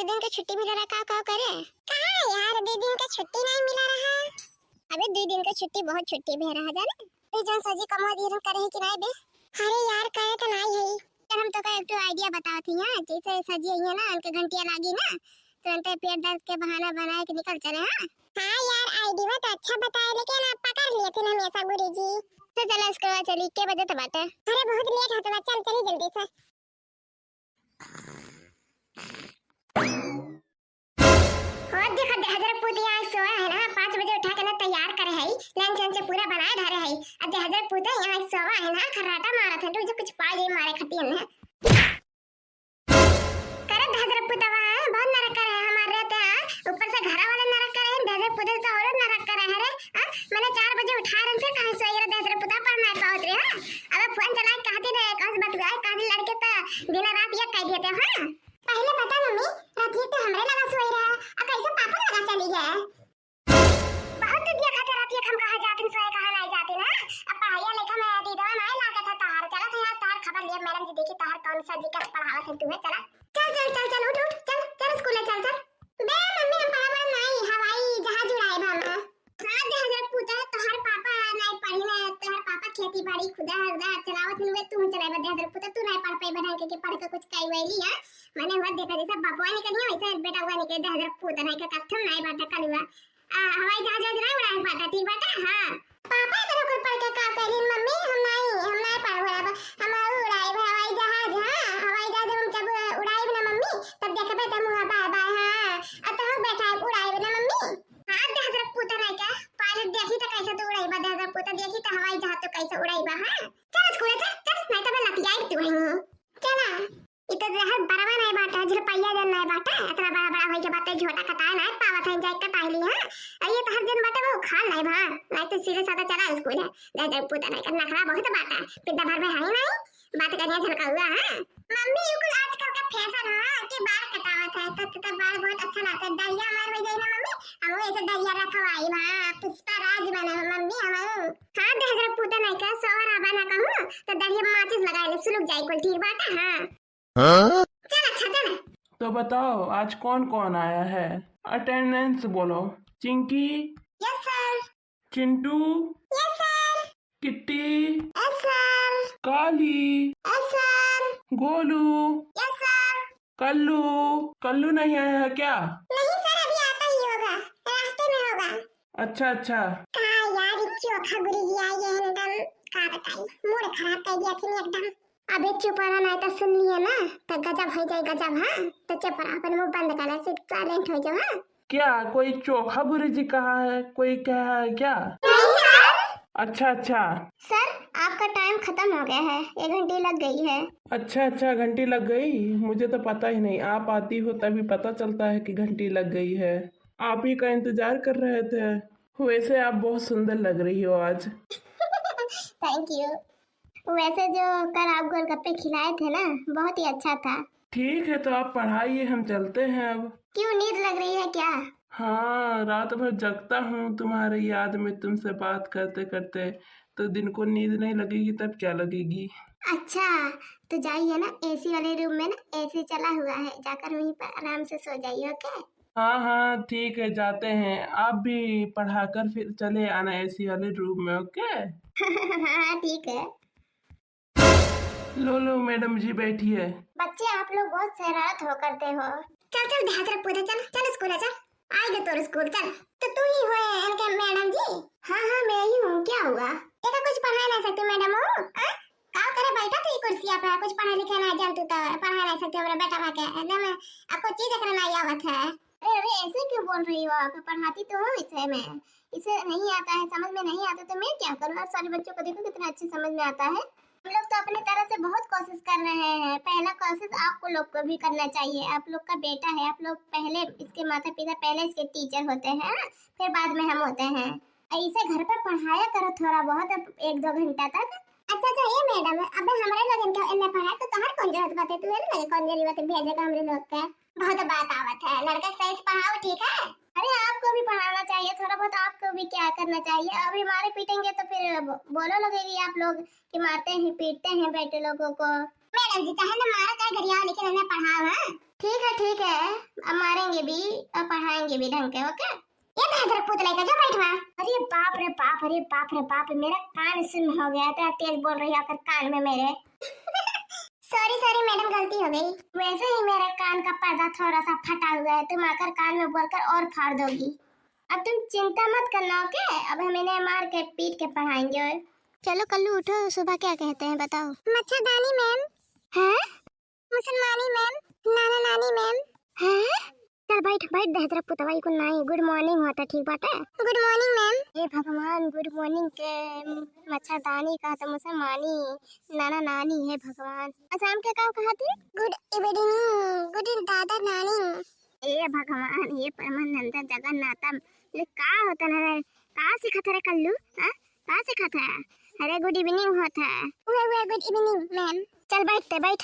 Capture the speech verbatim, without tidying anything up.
दिन के छुट्टी मिला रहा, का, का करे? का यार, दो दिन के छुट्टी नहीं मिला रहा? अबे, दो दिन के छुट्टी बहुत छुट्टी भे रहा, जाने? अरे, जौन सजी कमवा दी हम करे है कि नहीं बे? अरे यार, करे तो नहीं है। यार, हम तो का एक ठो idea बतावत ही, हाँ, जैसे सजी आई है ना, उनके घंटिया लागी ना, तुरंते पेट दर्द के बहाना बनाए के निकल चले, हाँ। हाँ यार, idea तो अच्छा बताए, लेकिन आप पकड़ लिए थे हमेशा गुरुजी। तो चला स्कूल चली, के बजे तो बाटे? अरे बहुत लेट होत बा, चल चली जल्दी से। और देखा, दे हजार पूत यहाँ सोया है ना, पाँच बजे उठा के ना तैयार करे है, lunch वंच पूरा बनाए धरे है। अब दे हजार पूत यहाँ सोया है ना, खर्राटा मारत है, जो कुछ पाल जाए मारे खटियन है। करे दे हजार पूतवा है, बहुत नरक करे है हमारे रहते हैं। ऊपर से घरा वाले नरक करे हैं, दे हजार पूत तो और नरक करे है रे। हाँ, मैंने चार बजे उठा रहे, फिर कहाँ सोई रहे दे हजार पूतवा, पर नहीं पावत रहे। हाँ, अब फोन चला के कहती रहे, कहाँ से बतुआए, कहाँ से लड़के तो दिन रात ये कह देते हैं। पहले बता मम्मी, रात ये तो हमरे लगा सोई रहा, आ कैसे पापा लगा चली गए? बहुत तो दिया खाते रहती है, हम कहाँ जाते हैं, सोए कहाँ नहीं जाते ना। अब पढ़ाइया लेखा में दीदवा नहीं लागत है तार, चला तो यार तार खबर लिया, मैडम जी देखी तार कौन सा दिक्कत पढ़ावत है तुम्हें, चला। चल, चल, चल, चल, उठ, उठ, चल, चल स्कूल चल, चल। बे मम्मी, हम पढ़ा पढ़ा नहीं, हवाई जहाज उड़ाए बा हम। हाँ, दे हजार पूता, तोहर पापा नहीं पढ़ी ना, तोहर पापा खेती बाड़ी खुदा उदा चलावत हुए, तू चलाए बा दे हजार पूता, तू नहीं पढ़ पाई बना के, के पढ़ के कुछ कई वैली है। मैंने हुआ देखा जैसा बपवा निकली है, वैसे बेटा हुआ निकले, दे हजार पूता नहीं का कत्थम नहीं बाटा कलुआ। आ, हवाई जहाज वाज नहीं उड़ाए बाटा, ठीक बाटा? हाँ। पापा इतना कुल पढ़ के का करिन मम्मी? हम नहीं, हम नहीं पढ़ उड़ाब। हम और उड़ाइब हवाई जहाज, हाँ, हवाई जहाज हम जब उड़ाइब ना मम्मी, तब देखबे त मुँह बाय बाय, हाँ। आ तो बैठा उड़ाइब ना मम्मी। हाँ, दे हजार पूता नहीं का, pilot देखी तो कैसे तू उड़ाइबा, दे हजार पूता देखी तो हवाई जहाज तो कैसे उड़ाइबा, हाँ। चल स्कूल चल, चल, नहीं तो मैं लतियाई तू वहीं। चला। इ तो जहर बरवा नहीं बाटा, झुलपैया जन नहीं बाटा, इतना बड़ा बड़ा होई के बाटे झोटा कटाए नहीं पावत है, जाए कटाए ली, हाँ। आ ये तो हर दिन बाटे वो खा नहीं भा, नहीं तो सीधे साधा चला स्कूल है, दे हजार पूता नहीं का नखरा बहुत बाटा, पिद्दा भर में है ही नहीं, बात करिया झलका हुआ, हाँ। मम्मी, ये कुल आजकल का fashion है कि बाल कटावत है, तो, तो, तो बाल बहुत अच्छा लगता है, दरिया हमारे में जाई ना मम्मी, हम वो ऐसे दरिया रखवाई, हाँ, पुष्पा राज बना मम्मी हम। हाँ, दे हजार पूता नहीं का, सोहर आबा ना कहूँ, तो दरिया में माचिस लगा ले, सुलग जाए कुल, ठीक बाटे, हाँ। हाँ? चल अच्छा, चल। तो बताओ, आज कौन कौन आया है? Attendance बोलो। Chinki. Yes sir। Chintu. Yes sir। Kitty. Yes sir। Kali. Yes sir। Golu. Yes sir। Kallu. Kallu नहीं आया है क्या? नहीं sir, अभी आता ही होगा, रास्ते में होगा। अच्छा, अच्छा। का यार, ई चोखा गुरुजी आई है एकदम, का बताई, mood खराब कर दिया थी एकदम। अबे चुप रहा, नहीं तो सुन लिए ना, तो गजब हो जाए गजब। हाँ, तो चुप रहा, अपन मुंह बंद कर ले, चुप silent हो जाओ। हाँ। क्या कोई चोखा गुरुजी कहा है, कोई कहा है क्या? नहीं sir। अच्छा, अच्छा। Sir, आपका time खत्म हो गया है, एक घंटी लग गई है। अच्छा, अच्छा, घंटी लग गई, मुझे तो पता ही नहीं, आप आती हो तभी पता चलता है कि घंटी लग गई है। आप ही का इंतजार कर रहे थे। वैसे आप बहुत सुंदर लग रही हो आज। Thank you। वैसे जो कल आप गोलगप्पे खिलाए थे ना, बहुत ही अच्छा था। ठीक है, तो आप पढ़ाइए, हम चलते हैं अब। क्यों, नींद लग रही है क्या? हाँ, रात भर जगता हूँ तुम्हारे याद में, तुमसे बात करते करते, तो दिन को नींद नहीं लगेगी तब क्या लगेगी? अच्छा, तो जाइए ना, AC वाले room में ना AC चला हुआ है, जाकर वहीं पर आराम से सो जाइए, OK? हाँ, हाँ, ठीक है, जाते हैं। आप भी पढ़ाकर फिर चले आना AC वाले room में, OK? हाँ, हाँ, ठीक है। लो, लो, मैडम जी, बैठिए। बच्चे, आप लोग बहुत शरारत हो करते हो। चल, चल, देहात रे पूजा, चल, चल स्कूल है, चल। आएगा तोर स्कूल, चल। तो तू ही हो इनके मैडम जी? हाँ, हाँ, मैं ही हूँ, क्या हुआ? एका कुछ पढ़ा नहीं सकते मैडम हो? हाँ? का करे बैठा तू कुर्सिया पे, कुछ पढ़ा लिखा नहीं जानतू तो पढ़ा नहीं सकते हमरा बेटा के, एकदम आपको चीज एकरा नहीं आवत है। अरे, अरे, ऐसे क्यों बोल रही हो आप? पढ़ाती तो हूँ इसे मैं, इसे नहीं आता है, समझ में नहीं आता तो मैं क्या करूँ? आप सारे बच्चों को देखो कितना अच्छे समझ में आता है। हम लोग तो अपनी तरफ से बहुत कोशिश कर रहे हैं, पहला कोशिश आपको लोग को भी करना चाहिए। आप लोग का बेटा है, आप लोग पहले इसके माता पिता पहले इसके teacher होते हैं, फिर बाद में हम होते हैं। ऐसे घर पर पढ़ाया करो थोड़ा बहुत, अब एक दो घंटा तक। अच्छा, अच्छा, ए मैडम, अबे हमरे लोगन के एने पढ़ाए तो तोहार कौन जरूरत बाटे? तू एने लगे कौन जरूरत है भेजे का हमरे लोग के? बहुत बात आवत है, लड़का सही से पढ़ाओ, ठीक है? अरे, आपको भी पढ़ाना चाहिए थोड़ा बहुत, आपको भी क्या करना चाहिए। अभी मारे पीटेंगे तो फिर ब-, बोलो लगेगी आप लोग कि मारते हैं, पीटते हैं बेटे लोगों को। मैडम, जी, चाहे ना मारा, चाहे गरियाओ, लेकिन इन्हें पढ़ाओ, हाँ? ठीक है, ठीक है, अब मारेंगे भी और पढ़ाएंगे भी ढंग के, ओके? ये तो हजरत पूत लेकर जो बैठवा। अरे बाप रे बाप, अरे बाप रे बाप, मेरा कान सुन्न हो गया, इतना तेज बोल रही है आकर कान में मेरे। सॉरी सॉरी मैडम, गलती हो गई। वैसे ही मेरा कान का पर्दा थोड़ा सा फटा हुआ है, तुम आकर कान में बोलकर और फाड़ दोगी। अब तुम चिंता मत करना, ओके? अब हम इन्हें मार के पीट के पढ़ाएंगे। चलो कल्लू उठो, सुबह क्या कहते हैं बताओ। मच्छरदानी मैम। हैं? मुसलमानी मैम, नाना नानी मैम। हैं? चल बैठ, बैठ दे तेरा पुतवा, ई कुल नाई। गुड मॉर्निंग होता, ठीक बाटे? Good morning ma'am. हे भगवान, गुड मॉर्निंग के मच्छरदानी कहा तो मुसलमानी, नाना नानी, हे भगवान। और शाम के का कहा थी? गुड इवनिंग, गुड दादा नानी। ए भगवान, हे परमानंद जगन्नाथम, ये का होता ना रे? का सिखत रे कल्लू? हाँ? का सिखत है? अरे गुड इवनिंग होता है। हुए हुए गुड इवनिंग मैम। चल बैठ ते बैठ।